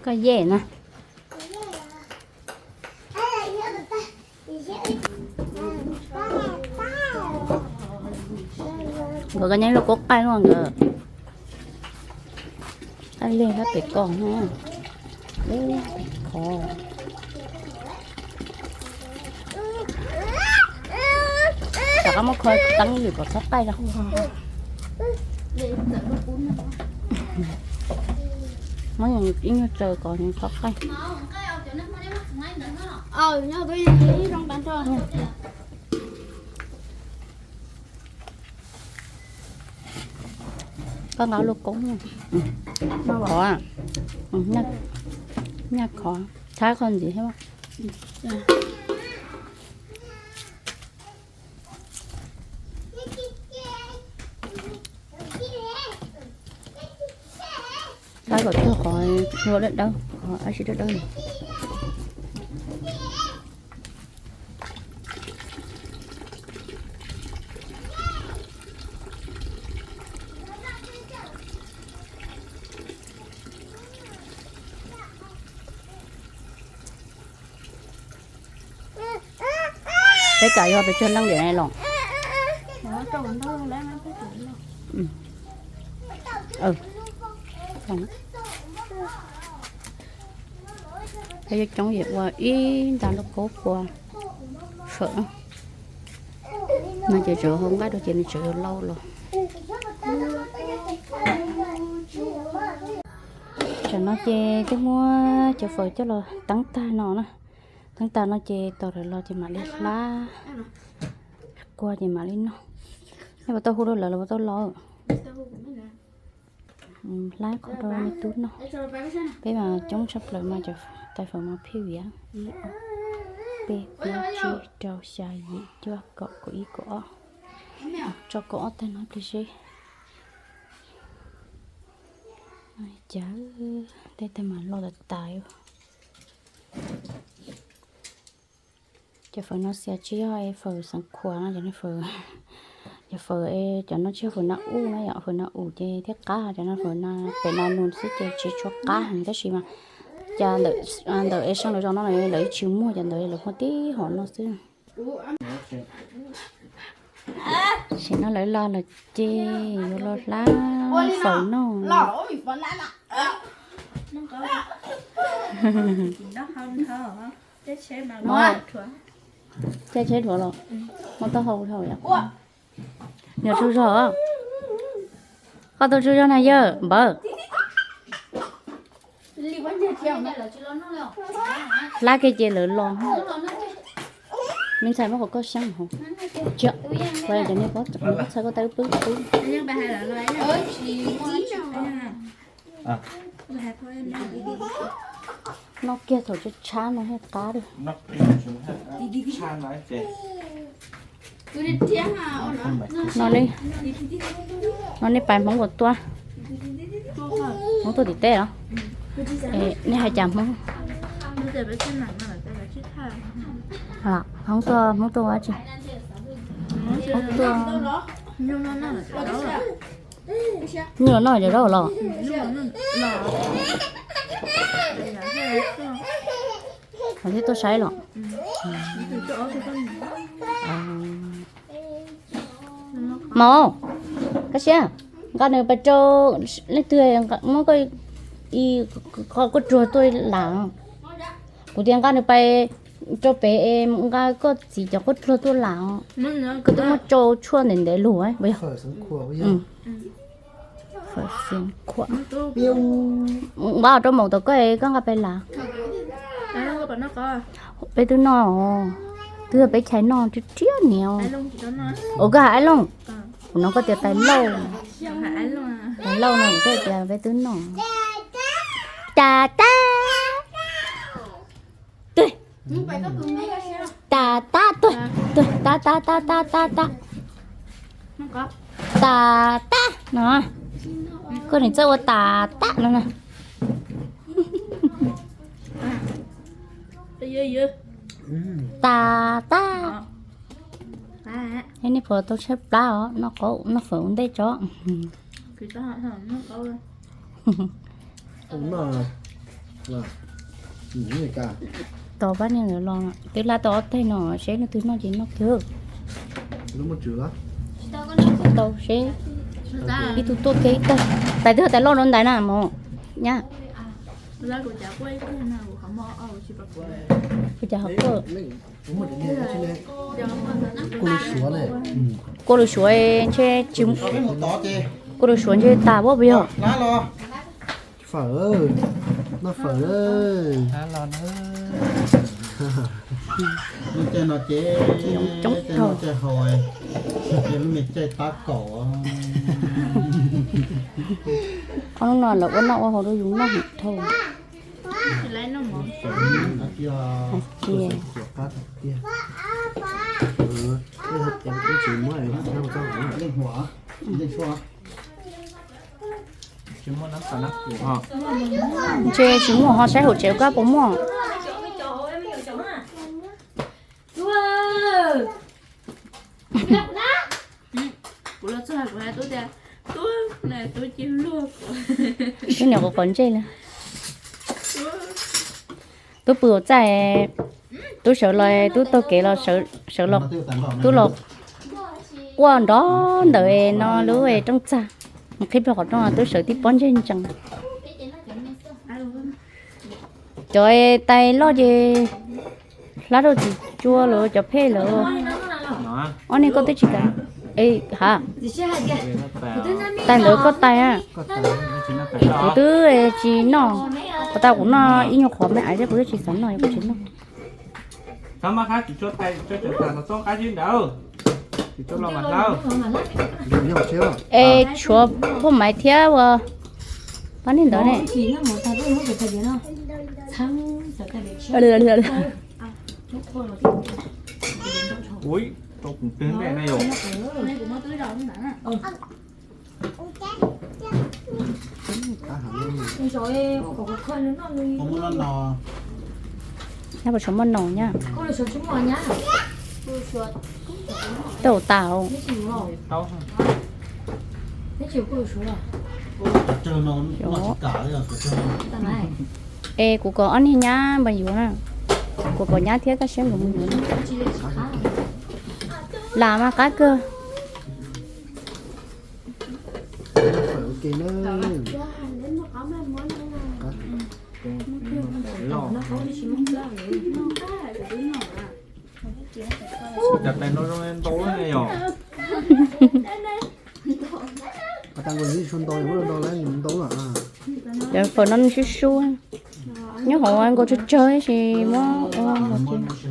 Koj yej na. Nkawd koj nyob lub kaub qaij no nkawd. Qaij leg sab pem koj na. Ub, qhov. Rov qab muab kho teeb lwm kom txhob qaij los. Muab ib nyuag tsaws kom txhob qaij. Koj nqa lub koob no. Qhov, nyaj qhov, thab qhov ntxiv thiab. Thab kom txog qhov hlua dawb dawb, qhov ab tsi dawb dawb. Peb kam yuav pes tsawg leej tiam no los? Peb yuav coob ces ua ib nta lub kaub pua fawm no ces tseem hau nqaij rau ces nws tseem yuav lau los. Tam no ces twb muab cov fawm coj los teeb tag no na. Teeb tag no ces tos lawv los ces mam li hlab, kua ces mam li noj. Nej puas tau hu rau lawv, lawv puas tau los? Hlab qhov rau me tub noj. Peb mas coob tshaj plaws mas cov tais fawm mas pheej viav. Peb, plaub, tsib, rau, xya, yim, cuaj, kaum, kaum ib, kaum ob. Tso kaum ob tag no pliag seb. Cas tej tag mas loj tas tas. Cov fawm no xav tsis yog fawm xeev khuam no, cov fawm, cov fawm cov no tsis yog fawm nab ub no yom, fawm nab ub ces thiaj qab, cov no fawm pem no nus xwb ces tsis tshua qab heev tab sis mas cas ntawm es seej lawv zos no lawv tsis muag cov ntawd, lawv muag tib hom no xwb. Tam no lawv los lawm ces yuav los hlab fawm noj. Caij tsheb dhuav los, muab taub hau dhau yom. Nyuam tsaug zog, koj tau tsaug zog na yawg npawg. Hlab kiag ces lawv los. Me ntxhais muab qhov koj xyab hov. Tsis, kuv cov niag pob txha koj tau pwb pwb. Noj kiag thaum tshab no thiaj qab li. No ne, no nej pais Hmoob puas tuaj? Hmoob tuaj tim teb os? Nej hais cas Hmoob? Hmoob tuaj, Hmoob tuaj ua dab tsi? Hmoob tuaj, nyuj los noj cov zaub los? Thiab tuaj saib los? Mov, koj siab, nqa nws pais rau leej twg, muab koj, koj ruag tuaj lam. Kuv tias nqa nws pais rau pem, nqa koj txiv cov quab ruag tuaj lam. Koj twb muab rau tshuaj ntev ntev lug. Nqa rau maum tom koj, koj nqa pais lam. Peb twb noj, twb yog peb chais noj tiag tiag niam. Ua koj hais Aib Looj, kuv no koj tias Tais Lauj. Tais Lauj no kuv thiaj tias peb twb noj. Tas tas. Tuj. Tas tas tuj, tuj tas tas tas tas tas tas. Tas tas no. Koj nim txawj ua tas tas no na. Tas tas. Yog nej puas tau tshaib plab os, noj qaub noj fawm ua ntej tso. Tos pab niag ntawd los, twb hlab tau ob teg no, seb leej twg noj ces noj kiag. Tau seb, ib tug tuaj kiag ib teg. Tais twg tais loj rau ntawd na mog? Nyab. Kuv cas ho quaj. Quaj lus suav ntshe, quaj lus suav ntshe tas pob puas yog? Fawm, noj fawm. Lub caij no ces, coob caij noj caij haus, ces lub me caij tab kaum. Ob hnub no lawv ua noj ua haus rau yus noj heev dhau. Hais tias, ntshe tsis muaj ho saib hauv tsev koj puas muaj. Tub niam qov qov ntsej li. Tub pw hauv txaj, tub sawv los, tub taug kev los, sawv los, tub los quaj nrov ntawm no lub rooj txag. Qhib plho qhov rooj, tub sawv tib pob ntseg ntsees. Cov tais loj ces hlab rau txiv tsua lawm, cov phej lawm. Ob niag koj twb tsis kam, ha, tais ntawd koj tais a. Kuv twb tsis noj, kuv tas kuv noj ib nyuag qhov me aiv thiab kuv twb tsis xav noj, kuv tsis noj. Es tshuav phooj maiv thiab ua pab niag ntawd ne. Nyab puas tshuav muaj no nyab? Tau tas. Es kuv kom ob niag nyab npaj yuav na. Kuv kom nyab thiab Kab Siab nkawd mus yuav na. Lam mas qab kawg. Cov tais no zoo ntau ne yom. Cov fawm no sub sub, nyob hauv nkaus tsawg tsawg tab sis muab ua ntau tiag.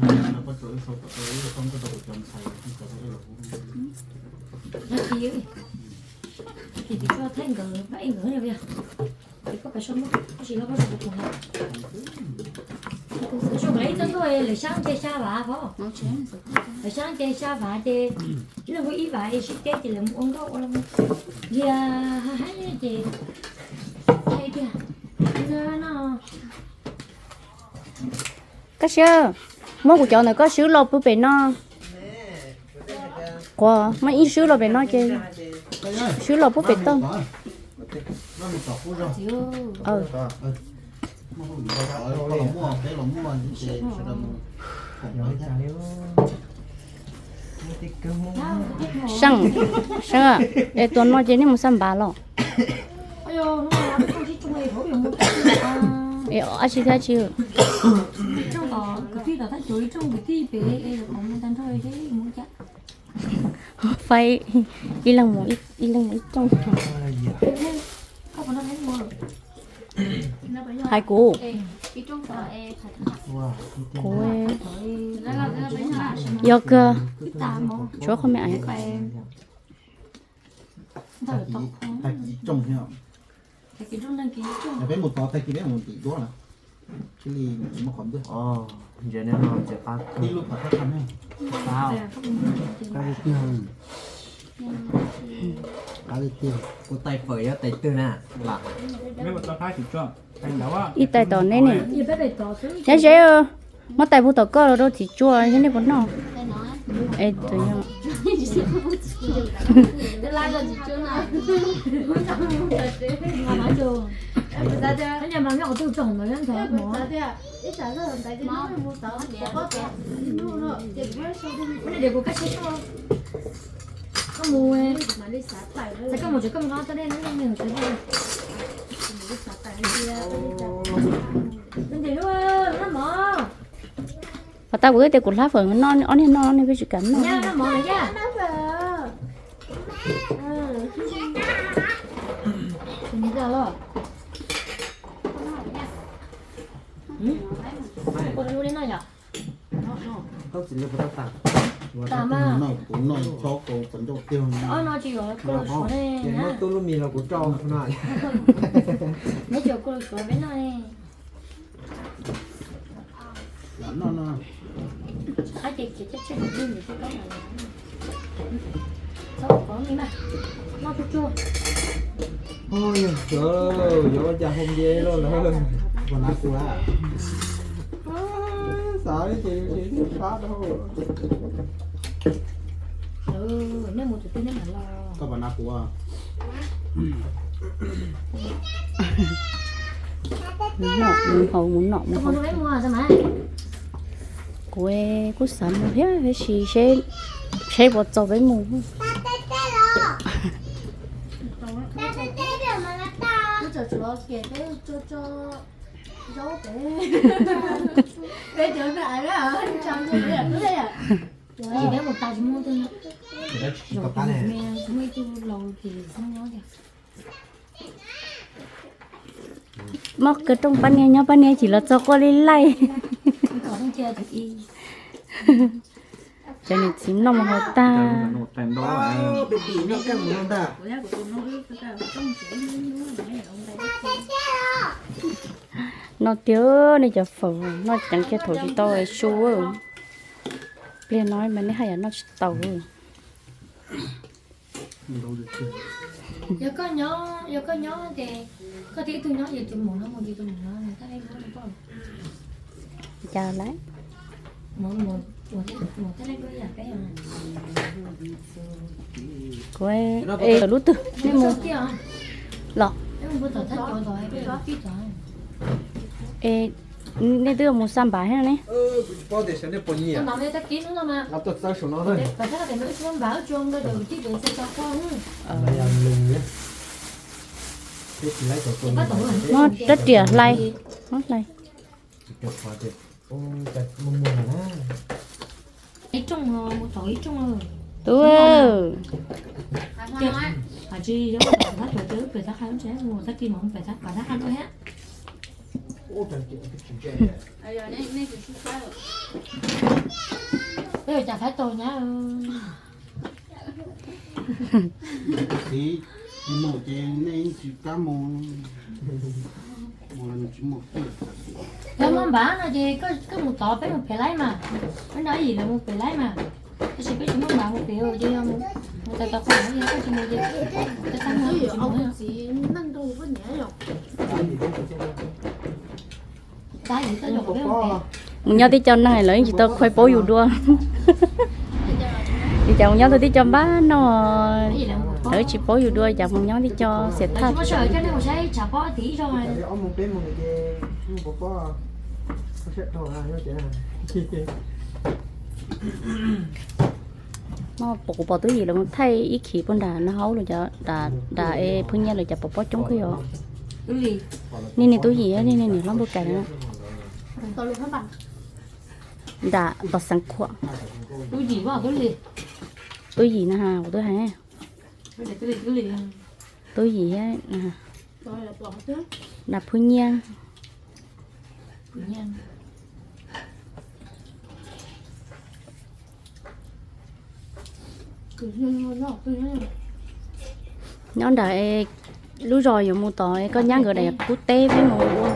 Lawv sab nce sab vav ces, ib leeg ua ib vav es sib teb ces lawv mus ua nkauj ua loo, lia haib ces, hais tias, no, Kab Siab, muab kuv cov ntawm koj swb los pub pem no. Quav, muab ib swb los pem no ces swb los pub pem toj. Seej, Seej, es tuas no ces nej mus xaj npav los? Es ab tsi thiab tsi? Faib ib leeg mus ib rooj. Hais kuv, kuv yog kawg, tshuav qhov me aiv. Kuv tais fawm yog tais twg na? Ib tais tom neb ne. Nyob ze, muab tais puag tom koj los rau txiv tsua, yog nej puas noj. Es tus yog Koj mus, koj mus tsev, koj mus nqa tau dej no, nws ntim lub mov. Pas tas kuv twb tias kuv hlab fawm, noj ob niag noj ne, peb tsis kam noj. Tab sis kuv noj tsis yuav kua lus suav ne. Neb tsis yuav kua lus suav peb noj ne. Qab ces khiav tshiab tshiab tus twg ntawm tej koj mas txhob kov mi mas noj tsuag tsuag. Yuav ua cas hau nce loj lawm. Xav li ces yus tsis sab rau. Nej mus tus twg nej mam los. Koj pom na kuv. Mus noj, mus haus, mus noj, mus haus. Kuv kuj xav mus thiab, tab sis seb puas txaus peb mus. Muab kiag rooj pab niag nyob, pab niag chim los txog quaj li laij. Cov niam txiv mloj mus haus tag. No tiag, nej cov fawm noj ceev kiag thaum tsis tau su. Pliag no mas nej haj yam noj tsis tau. Yog koj nyob, yog koj nyob ces koj thiaj ib tug nyob ces tus maum no mus ces tus maum no nws thiaj li ua li koj. Cas lawm? Kuv, es lub twg nej mus los? Es nej twb mus xa npav thiab ne? Muab rab riam hlais, muab hlais. Ib rooj mus tau ib rooj. Tub, hais tsis yog pem thab tuam ces pem thab qha lub tsev mus tag kis mas pem thab qha lub thiab. Peb ua cas faib tau nyab. Txiv, mus ces nej tsis kam mus, mus los tsis muaj. Yog muaj npav no ces koj mus tod peb mus pem laib mas. Peb nrog ib yim lawv mus pem laib mas. Tab sis peb tsis muaj npav mus pem ces yog mus tau tau qhov no koj tsis mus ces tau tag mus tsis mus. Mus nyob tib co neeg lawv yeej tsis tau khuai paub yus dua. Li cas mus nyob tau tib co npab no, lawv tsis paub yus dua, cas mus nyob tib co xiam thaj. No pom kuv pom Tub Yim lawv mus thaij ib khis puag nram no hauv lawm, cov nram es Phwj Nyiaj lawv cas pom pob coob kawg yom. Niaj niag Tub Yim, niaj niag niam hlob Npauj Kais na. Nram Pov Xeev Khuam. Tub Yim na, kuv twb hais. Tub Yim thiab nram Phwj Nyiaj. Nyob nram lub zos yuav mus tod, koj nyab nkawd daim kub teb peb mus ua.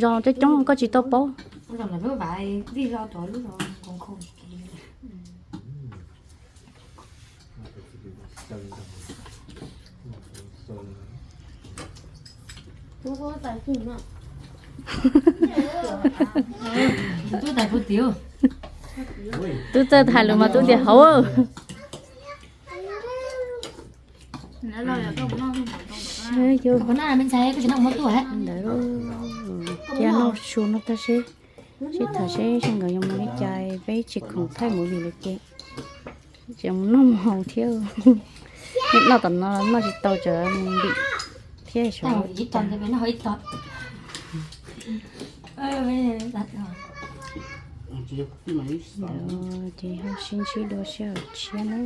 Zos coob coob koj tsis tau paub. Tub tais puag tim. Tub txawj hais lus mas tub tias hauv. Ntawd, cia noj su no tag seb, seb tham seb zoo nkawd yuav mus li cas, peb tsis khoom thaij movie lawm ces tseem mus noj mus haus thiab. Noj tom no noj tsis tau, tsam mus ntim thiab. Ces ho sib ntsib dua sij hawm tshiab na.